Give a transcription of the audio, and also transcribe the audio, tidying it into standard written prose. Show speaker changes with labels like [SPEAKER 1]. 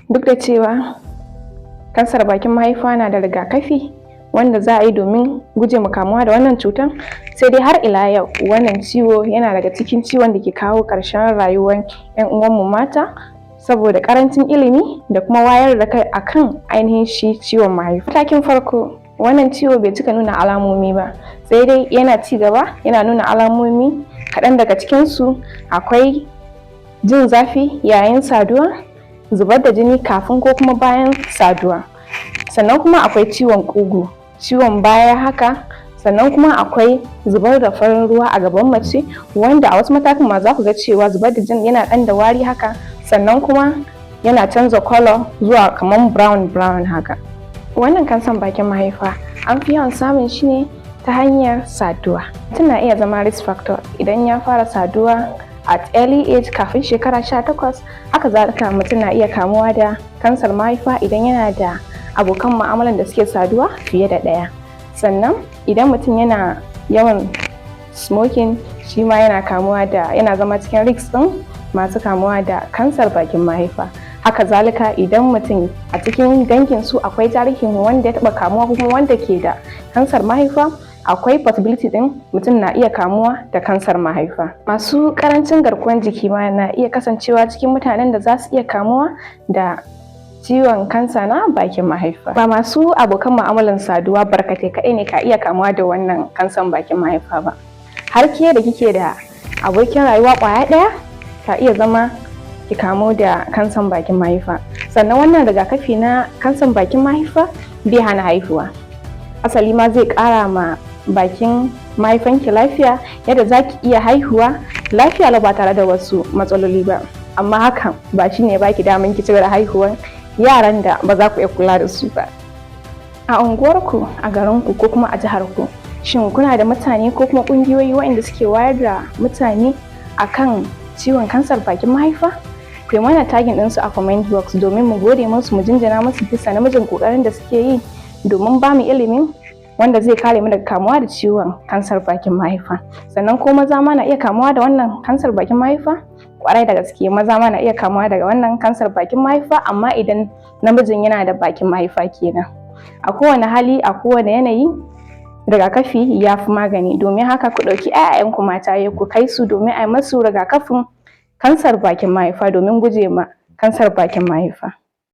[SPEAKER 1] Duk da cewa kansar bakin mahaifa na da rigakafi wanda za a yi domin guje ma kamuwa da wannan cutar, sai dai har ila yau wannan ciwo yana daga cikin ciwon da ke kawo ƙarshen rayuwar 'yan uwanmu mata, saboda ƙarancin ilimi da kuma wayar da kai akan ainihin shi ciwon mahaifa. Matakin farko, wannan ciwo bai cika nuna alamomi ba, sai dai yana ci gaba yana nuna alamomi. Kaɗan daga cikinsu akwai jin zafi yayin saduwa, zubar da jini kafin ko kuma bayan saduwa, sannan kuma akwai ciwon ƙugu, ciwon baya haka, sannan kuma akwai zubar da farin ruwa a gaban mace, wanda a wasu matakan ma za ku ga cewa zubar da jini yana ɗan da wari haka, sannan kuma yana canza colour zuwa kaman brown brown haka. Wannan kansan bakin mahaifa an fi yawan samun shi ne ta hanyar saduwa. Mutum na iya zama risk factor idan ya fara saduwa at early age, kafin shekara 18. Haka zalika, mutum na iya kamuwa da kansar mahaifa idan yana da abokan mu'amalan da suke saduwa fiye da ɗaya. Sannan idan mutum yana yawan smoking, shi ma yana kamuwa da, yana zama cikin risk ɗin masu kamuwa da kansar bakin mahaifa. Haka zalika, idan mutum a cikin dangin su akwai tarihin wanda ya taɓa kamuwa ko kuma wanda ke da kansar mahaifa, akwai possibility ɗin mutum na iya kamuwa da kansar mahaifa. Masu ƙarancin garkuwar jiki ma na iya kasancewa cikin mutanen da za su iya kamuwa da ciwon kansa na bakin mahaifa. Ba masu abokan mu'amalan saduwa barkatai kaɗai ne ka iya kamuwa da wannan kansan bakin mahaifa ba. Har ke da kike da abokin rayuwa ƙwaya ɗaya ka iya zama ki kamu da kansan bakin mahaifa. Sannan wannan rigakafi na kansan bakin mahaifa bai hana haihuwa. Asali ma zai ƙara ma bakin mahaifanki lafiya, yadda za ki iya haihuwa lafiya lau ba tare da wasu matsaloli ba. Amma hakan ba shi ne baki daman ki cigaba da haihuwan yaran da ba za ku iya kula da su ba. A unguwarku, a garinku ko kuma a jiharku, shin kuna da mutane ko kuma ƙungiyoyi waɗanda suke wayar da mutane akan ciwon kansar bakin mahaifa? Ku yi mana tagging ɗinsu a comment box domin mu gode musu, mu jinjina musu bisa namijin ƙoƙarin da suke yi domin ba mu ilimin wanda zai kare mu daga kamuwa da ciwon kansar bakin mahaifa. Sannan ko maza ma na iya kamuwa da wannan kansar bakin mahaifa? Kwarai da gaske, maza ma na iya kamuwa daga wannan kansar bakin mahaifa, amma idan namijin yana da bakin mahaifa kenan. A kowane hali, a kowane yanayi, rigakafi ya fi magani. Domin haka, ku ɗauki 'ya'yanku mata ku kai su domin a yi masu rigakafin kansar bakin mahaifa domin guje ma kansar bakin mahaifa.